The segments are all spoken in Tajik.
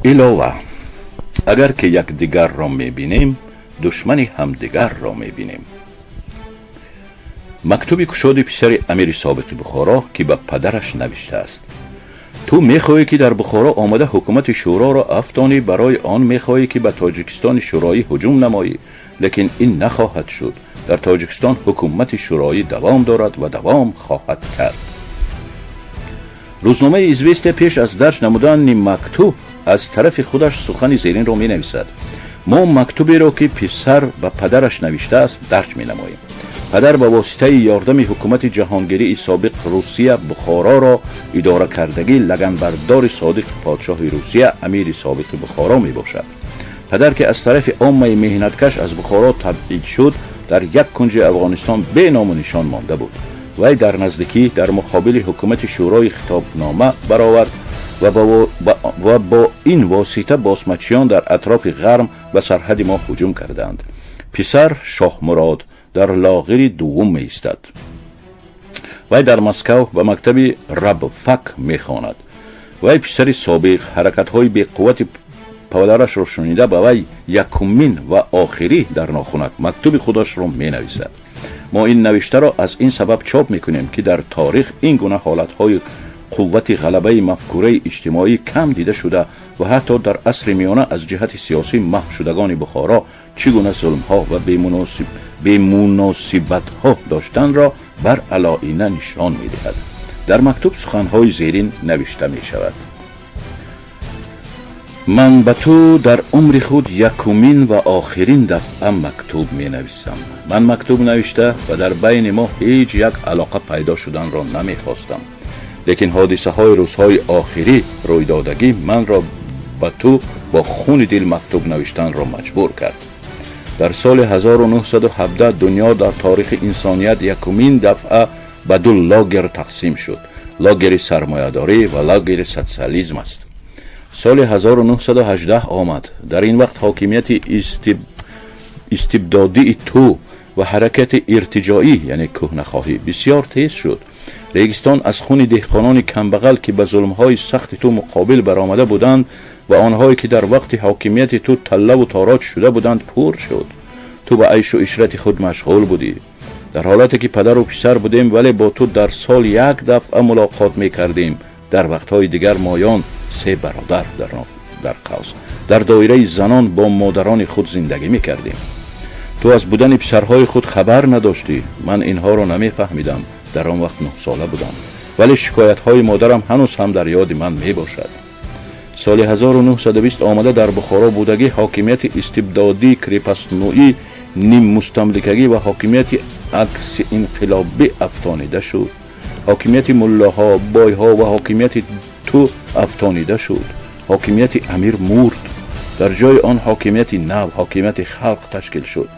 Илова, агар ки якдигарро мебинем, душмани ҳамдигарро мебинем. Мактуби кушоди писари амири собиқи Бухоро, ки ба падараш навиштааст. Ту мехоҳӣ, ки дар Бухоро омада ҳукумати шӯроро афтонӣ, барои он мехоҳӣ, ки ба Тоҷикистони шӯроӣ ҳуҷум намоӣ, лекин ин нахоҳад шуд. Дар Тоҷикистон ҳукумати шӯроӣ давом дорад ва давом хоҳад кард. Рӯзномаи «Известия» пеш аз дарҷ намудани мактуб аз тарафи худаш сухани зеринро менависад: мо мактуберо, ки писар ба падараш навиштааст, дарҷ менамоем. Падар ба воситаи ёрдами ҳукумати ҷаҳонгирии собиқ Русия Бухороро идора кардагӣ, лаганбардори содиқи подшоҳи Русия, амири собиқи Бухоро мебошад. Падар, ки аз тарафи оммаи меҳнаткаш аз Бухоро табъид шуд, дар як кунҷи Афғонистон беному нишон монда буд. Вай дар наздикӣ дар муқобили ҳукумати шӯрои хитобнома баровард ва бо ин восита босмачиён дар атрофи Ғарм ба сарҳади мо ҳуҷум карданд. Писар Шоҳмурод дар лоғири дуввум меистад. Вай дар Москав ба мактаби рабфак мехонад. Вай писари собиқ ҳаракатҳои беқуввати падарашро шунида, ба вай якумин ва охирӣ дар нохунак мактуби худашро менависад. Мо ин навиштаро аз ин сабаб чоп мекунем, ки дар таърих ин гуна ҳолатҳои қуввати ғалабаи мафкураи иҷтимоӣ кам дида шуда ва ҳатто дар асри миёна аз ҷиҳати сиёсӣ маҳвшудагони Бухоро чӣ гуна зулмҳо ва бемуносибатҳо доштанро бар алоина нишон медиҳад. Дар мактуб суханҳои зерин навишта мешавад: ман ба ту дар умри худ якумин ва охирин дафъа мактуб менависам. Ман мактуб навишта ва дар байни мо ҳеҷ як алоқа пайдо шуданро намехостам, лекин ҳодисаҳои рӯзҳои охирӣ рӯйдодагӣ манро ба ту бо хуни дил мактуб навиштанро маҷбур кард. Дар соли 1917 дунё дар таърихи инсоният якумин дафъа ба ду лагер тақсим шуд: лагери сармоядорӣ ва лагери социализм аст. Соли 1918 омад. Дар ин вақт ҳокимияти истибдодии ту ва ҳаракати иртиҷоӣ, яъне кӯҳнахоҳӣ, бисёр тез шуд. Регистон аз хуни деҳқонони камбағал, ки ба зулмҳои сахти ту муқобил баромада буданд ва онҳое, ки дар вақти ҳокимияти ту таллаву тороҷ шуда буданд, пур шуд. Ту ба айшу ишрати худ машғул будӣ. Дар ҳолате ки падару писар будем, вале бо ту дар сол як дафъа мулоқот мекардем. Дар вақтҳои дигар моён се бародар дар қавс дар доираи занон бо модарони худ зиндагӣ мекардем. Ту аз будани писарҳои худ хабар надоштӣ. Ман инҳоро намефаҳмидам, дар он вақт 9 сола будам, вале шикоятҳои модарам ҳанӯз ҳам дар ёди ман мебошад. Соли 1920 омада, дар Бухоро будагӣ ҳокимияти истибдодӣ, крепостной, ниммустамликагӣ ва ҳокимияти акси инқилобӣ афтонида шуд. Ҳокимияти муллоҳо, бойҳо ва ҳокимияти ту афтонида шуд. Ҳокимияти амир мурд. Дар ҷои он ҳокимияти нав, ҳокимияти халқ ташкил шуд.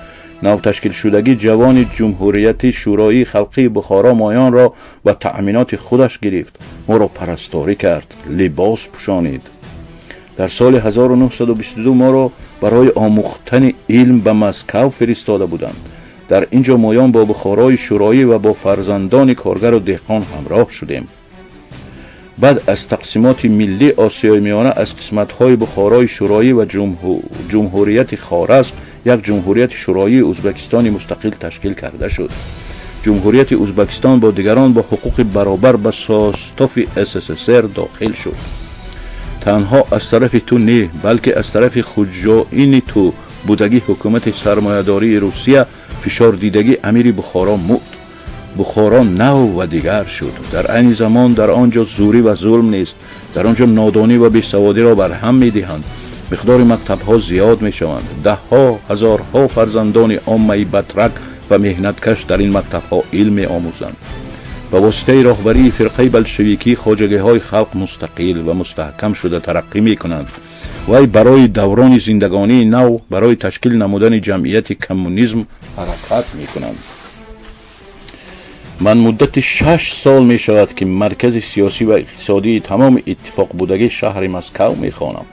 Навташкилшудагӣ ҷавони Ҷумҳурияти Шӯроии Халқии Бухоро моёнро ба таъминоти худаш гирифт, моро парасторӣ кард, либос пӯшонид. Дар соли 1922 моро барои омӯхтани илм ба Москав фиристода буданд. Дар ин ҷо моён бо Бухорои шӯроӣ ва бо фарзандони коргару деҳқон ҳамроҳ шудем. Баъд аз тақсимоти миллӣ Осиёи Миёна аз қисматҳои Бухорои шӯроӣ ва Ҷумҳурияти Хоразм як Ҷумҳурияти Шӯроии Ӯзбекистони мустақил ташкил карда шуд. Ҷумҳурияти Ӯзбекистон бо дигарон бо ҳуқуқи баробар ба состави СССР дохил шуд. Танҳо аз тарафи ту не, балки аз тарафи хуҷоини ту будагӣ ҳукумати сармоядории Русия фишор дидагӣ амири Бухоро мурд. Бухоро нав ва дигар шуд. Дар айни замон дар он ҷо зӯрӣ ва зулм нест. Дар он ҷо нодонӣ ва бесаводиро барҳам медиҳанд. Миқдори мактабҳо зиёд мешаванд. Даҳҳо ҳазорҳо фарзандони оммаи батрак ва меҳнаткаш дар ин мактабҳо илм меомӯзанд. Ба воситаи роҳбарии фирқаи болшевикӣ хоҷагиҳои халқ мустақил ва мустаҳкам шуда тараққӣ мекунанд. Вай барои даврони зиндагонии нав, барои ташкил намудани ҷамъияти коммунизм ҳаракат мекунанд. Ман муддати 6 сол мешавад, ки маркази сиёсӣ ва иқтисодии тамоми иттифоқбудагӣ, шаҳри Москав мехонам.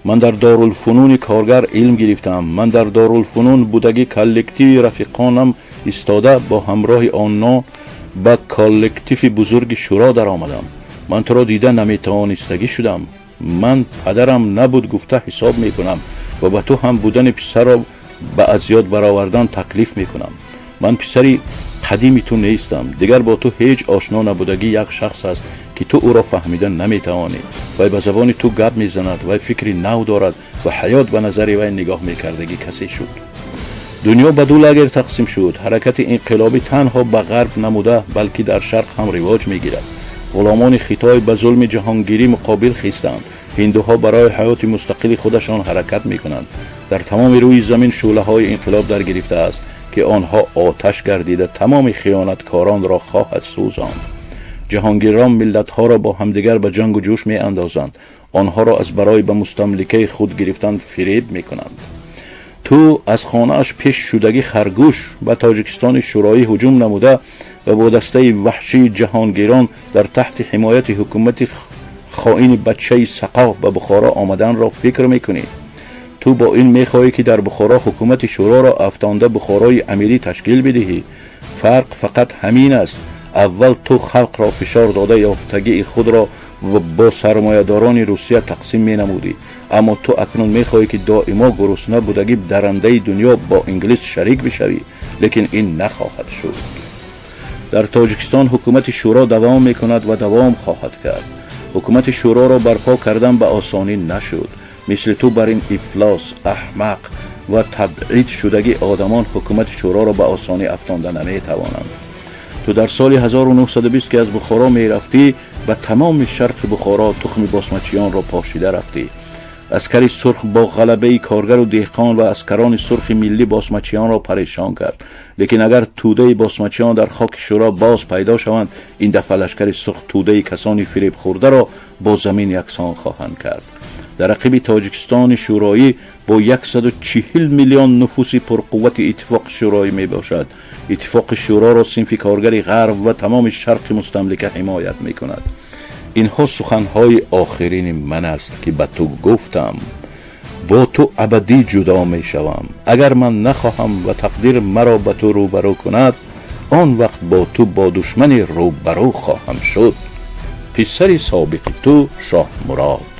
Ман дар Дорулфунуни коргар илм гирифтам. Ман дар Дорулфунун будагӣ коллективи рафиқонам истода, бо ҳамроҳи онон ба коллективи бузурги шӯро даромадам. Ман туро дида наметавонистагӣ шудам. Ман падарам набуд гуфта ҳисоб мекунам ва ба ту ҳам будани писарро ба аз ёд баровардан таклиф мекунам. Ман писари қадими ту нестам. Дигар бо ту ҳеҷ ошно набудагӣ як шахс аст, ки ту ӯро фаҳмида наметавонӣ. Вай ба забони ту гап мезанад, вай фикри нав дорад ва ҳаёт ба назари вай нигоҳ мекардагӣ касе шуд. Дунё ба ду лагер тақсим шуд. Ҳаракати инқилобӣ танҳо ба ғарб намуда, балки дар шарқ ҳам ривоҷ мегирад. Ғуломони Хитой ба зулми ҷаҳонгирӣ муқобил хистанд. Ҳиндуҳо барои ҳаёти мустақили худашон ҳаракат мекунанд. Дар тамоми рӯи замин шӯълаҳои инқилоб даргирифтааст, ки онҳо оташ гардида тамоми хиёнаткоронро хоҳад сӯзонд. Ҷаҳонгирон миллатҳоро бо ҳамдигар ба ҷангу ҷӯш меандозанд. Онҳоро аз барои ба мустамликаи худ гирифтан фиреб мекунанд. Ту аз хонааш пеш шудагӣ харгӯш ба Тоҷикистони Шӯроӣ ҳуҷум намуда ва бо дастаи ваҳшии ҷаҳонгирон дар таҳти ҳимояти ҳукумати хоини бачаи сақо ба Бухоро омаданро фикр мекунӣ. Ту бо ин мехоҳӣ, ки дар Бухоро ҳукумати шӯроро афтонда Бухорои амирӣ ташкил бидиҳӣ. Фарқ фақат ҳамин аст. Аввал ту халқро фишор дода ёфтагии худро бо сармоядорони Русия тақсим менамудӣ, аммо ту акнун мехоҳӣ, ки доимо гурусна будагӣ дарандаи дунё бо инглис шарик бишавӣ, лекин ин нахоҳад шуд. Дар Тоҷикистон ҳукумати шӯро давом мекунад ва давом хоҳад кард. Ҳукумати шӯроро барпо кардан ба осонӣ нашуд. Мисли ту бар ин ифлос, аҳмақ ва табъид шудагӣ одамон ҳукумати шӯроро ба осонӣ афтонда наметавонанд. Ту дар соли 1920, ки аз Бухоро мерафтӣ, ба тамоми шарқи Бухоро тухми босмачиёнро пошида рафтӣ. Аскари сурх бо ғалабаи коргару деҳқон ва аскарони сурхи миллӣ босмачиёнро парешон кард. Лекин агар тӯдаи босмачиён дар хоки шӯро боз пайдо шаванд, ин дафъа лашкари сурх тӯдаи касони фиребхӯрдаро бо замин яксон хоҳанд кард. Дар ақиби Тоҷикистони Шӯроӣ бо 140 миллион нуфуси пурқуввати Иттифоқи Шӯроӣ мебошад. Иттифоқи Шӯроро синфи коргари ғарб ва тамоми шарқи мустамлика ҳимоят мекунад. Инҳо суханҳои охирини ман аст, ки ба ту гуфтам. Бо ту абадӣ ҷудо мешавам. Агар ман нахоҳам ва тақдир маро ба ту рӯбарӯ кунад, он вақт бо ту бо душмани рӯбарӯ хоҳам шуд. Писари собиқи ту Шоҳмурод.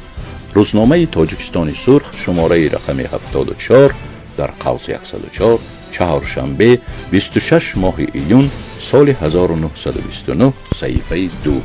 Рӯзномаи Тоҷикистони сурх, шумораи рақами 74, дар қавс 104, чаҳоршанбе, 26 моҳи июн соли 1929, саҳифаи 2.